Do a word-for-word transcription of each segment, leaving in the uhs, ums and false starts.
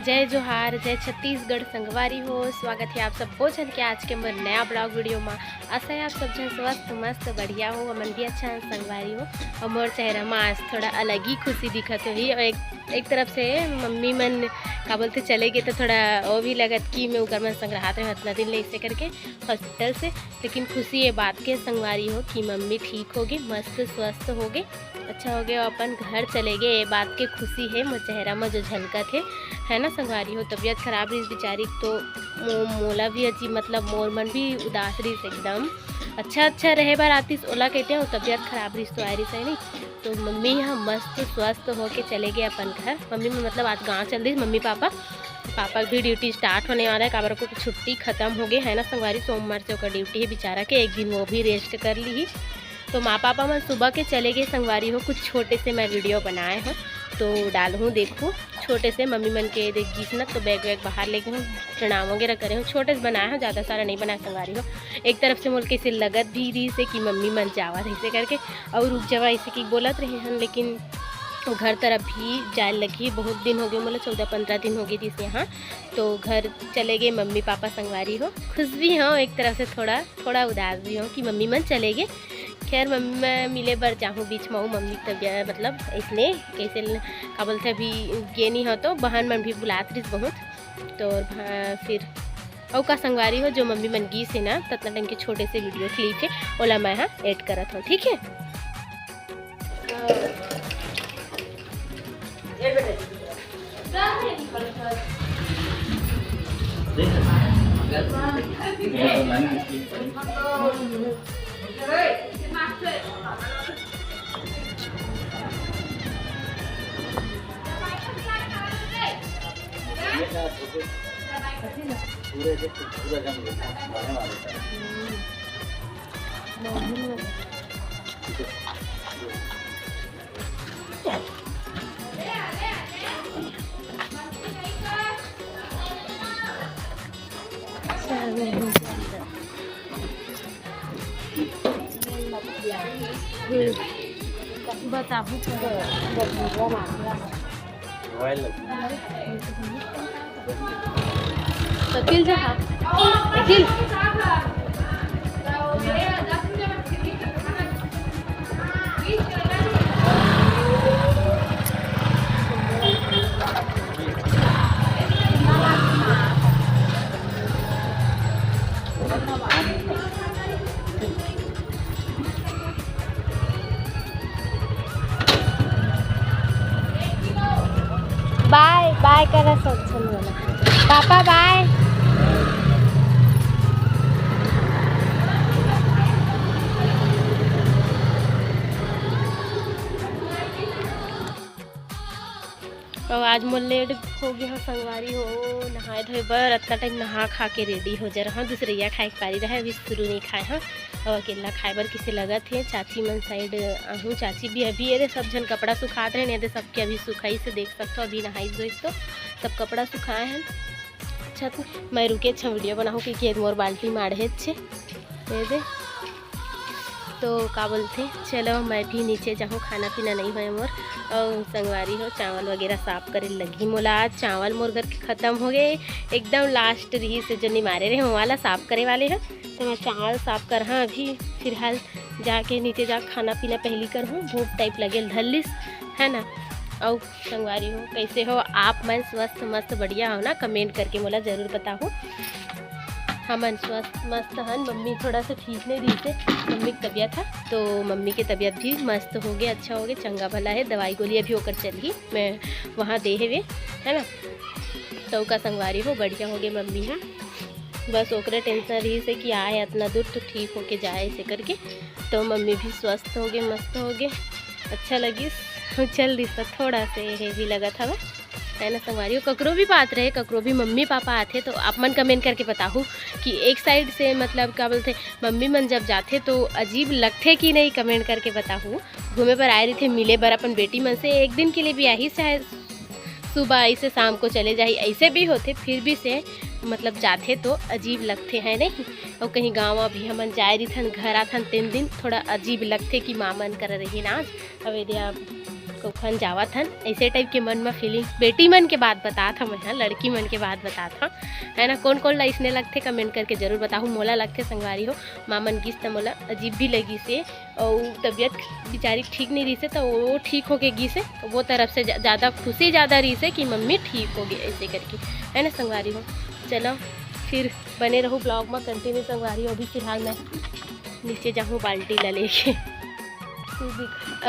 जय जोहार, जय छत्तीसगढ़ संगवारी हो। स्वागत हे आप सबो झन के आज के मोर नया vlog video मा। आशा हे आप सब झन स्वस्थ, मस्त, बढ़िया हो, हमन भी अच्छा हन संगवारी हो। अउ मोर चेहरा मा आज थोड़ा अलग ही खुशी दिखत होही। अउ एक, एक तरफ से मम्मी मन का बोलथे चले गे तो थोड़ा वो भी लगत कि मैं उकर मन संग रहत रहे अतना दिन ले, इसे करके hospital से। लेकिन खुशी ये बात के संगवारी हो कि मम्मी ठीक होगे, मस्त स्वस्थ होगे, अच्छा होगे, अपन घर चले गे। ये बात के खुशी हे मोर चेहरा मा जो झलकत हे, है ना संगवारी हो। तबीयत खराब रहिस बिचारी तो मो-, मोला भी अजीब, मतलब मोर मन भी उदास रहिस एकदम। अच्छा अच्छा रहे बर आतिस ओला कहते हो, तबीयत खराब रहिस तो आए रहिस, है नहीं? तो मम्मी ह मस्त स्वस्थ होके चले गे अपन घर। मम्मी मन मतलब आज गाँव चल दिस, मम्मी पापा, पापा की भी duty start होने वाला है, काबर को छुट्टी खत्म हो गई है ना संगवारी, सोमवार से ओकर duty है बेचारा के, एक दिन वो भी rest कर ली। तो माँ पापा मन सुबह के चले गए संगवारी हो, कुछ छोटे से मैं video बनाए हूँ तो डालहूँ, देखूँ छोटे से। मम्मी मन के देख गिस ना तो bag वैग बाहर लेके हूँ, प्रणाम वगैरह करे हूँ, छोटे से बनाए हूँ, ज़्यादा सारा नहीं बनाए संगवारी हो। एक तरफ से मोल कैसे लगत भी रही से कि मम्मी मन जावा ऐसे करके, और रुक जावा ऐसे कि बोलत रहे हन, लेकिन घर तरफ भी जाए लगी। बहुत दिन हो गए, मतलब चौदह पंद्रह दिन हो गए जिस यहाँ, तो घर चले गए मम्मी पापा संगवारी हो। खुश भी हूँ एक तरफ से, थोड़ा थोड़ा उदास भी हूँ कि मम्मी मन चले गए। खैर मम्मी मैं मिले बर जाहूँ बीच में, मम्मी तबियत मतलब इसने कैसे ल-, का बोलते अभी गे नहीं हो तो बहन मन भी बुलात रहिस बहुत। तो और भा-, फिर अउ का संगवारी हो जो मम्मी मन गीस हे ना ततना टाइम के छोटे से video clip है, ओला मैं हा add करत हूँ, ठीक है। बताबू। अखिल जा, अखिल। Bye bye करा सब झन मन ला। Papa bye। अउ आज मोर late हो गया हो संगवारी हो नहाए धोए बर। अतना टाइम नहा खा के ready हो जा रहा हूँ। दूसरैया खाए के पारी रहा, अभी शुरू नहीं खाए हूँ। अउ अकेला खाए बर किसे लगत हे। चाची मन side आहूँ, चाची भी अभी ये दे सब झन कपड़ा सुखात रहे, ये दे सबके अभी सुखाई से देख सकते हो, अभी नहाई धोई तो सब कपड़ा सुखाए हैं। अच्छा तो मैं रुके अच्छा video बनाहूँ कि खेत मोर बाल्टी माढ़े छे, ये दे। तो का बोलथे, चलो मैं भी नीचे जाहूँ, खाना पीना नहीं होए मोर। और संगवारी हो, चावल वगैरह साफ करे लगी मोला। आज चावल मोर घर के खत्म हो गए, एकदम last रही से जो निमारे रहे, वो वाला साफ करे वाले हैं। तो मैं चावल साफ कर हाँ अभी फिलहाल जाके नीचे जा खाना पीना पहली करहूँ, भूख type लगे धलिस है ना। और संगवारी हो, कैसे हो आप मन? स्वस्थ मस्त बढ़िया हो ना? Comment करके मोला जरूर बताहू। हमन स्वस्थ मस्त हन। मम्मी थोड़ा सा ठीक नहीं रही थे, मम्मी की तबीयत है, तो मम्मी की तबीयत भी मस्त हो गए, अच्छा हो गए, चंगा भला है। दवाई गोली अभी ओकर चलही, मैं वहाँ दे हेवे, है ना। तो का संगवारी हो, बढ़िया हो गए मम्मी है। बस ओकरे tension रही से कि आए इतना दूर तो ठीक होके जाए, ऐसे करके। तो मम्मी भी स्वस्थ हो गए, मस्त हो गए, अच्छा लगिस। चल दिस तो थोड़ा से heavy लगत हवे, है ना संगवारी हो। ककरो भी बात रहे, ककरो भी मम्मी पापा आथे तो आप मन comment करके बताहू कि एक side से मतलब का बोलथे, मम्मी मन जब जाथे तो अजीब लगथे कि नहीं, comment करके बताहू। घूमे बर आए रहिथे मिले बर अपन बेटी मन से, एक दिन के लिए भी आही, चाहे सुबह ऐसे शाम को चले जाही, ऐसे भी होथे, फिर भी से मतलब जाथे तो अजीब लगथे है नहीं। और कहीं गाँव अभी हमन जाए रहिथन, घर आथन, तीन दिन थोड़ा अजीब लगथे कि माँ मन कर रही ना आज। अब यदि आप ओखन जावत हन, ऐसे टाइप के मन में फीलिंग्स। बेटी मन के बात बतात हूँ मैं, हाँ, लड़की मन के बात बतात हूँ, है ना। कौन कौन ला इसने लगथे, कमेंट करके जरूर बताहू। मोला लगथे संगवारी हो, माँ मन गिस त मोला अजीब भी लगी से, और तबीयत बिचारी ठीक नहीं रही से, तो वो ठीक होके गिस है, वो तरफ से ज़्यादा खुशी ज़्यादा रही से कि मम्मी ठीक हो गई, ऐसे करके, है ना संगवारी हो। चलो, फिर बने रहू ब्लॉग में कंटिन्यू संगवारी हो। अभी फिलहाल मैं नीचे जाहूँ बाल्टी ला लेके।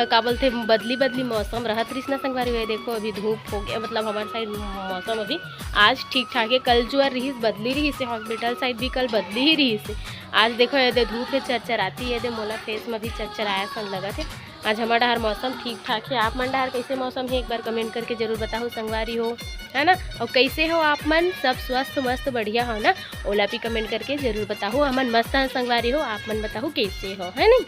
का बोलथे, बदली बदली मौसम रहत रहिस ना संगवारी हो। देखो, अभी धूप हो गया, मतलब हमारे साइड मौसम अभी आज ठीक ठाक है। कल जो रिहिस, बदली रहिस है, हॉस्पिटल साइड भी कल बदली ही रहिस है। आज देखो, ये दे धूप के चरचराती, ये दे मोला फेस में भी चरचराया सन लगत है। आज हमारा डहर मौसम ठीक ठाक है। आप मन डहर कैसे मौसम है, एक बार कमेंट करके जरूर बताओ संगवारी हो, है ना। और कैसे हो आप मन, सब स्वस्थ मस्त बढ़िया हो ना, ओला भी कमेंट करके जरूर बताओ। हमन मस्त हैं संगवारी हो, आप मन बताओ कैसे हो, है नहीं।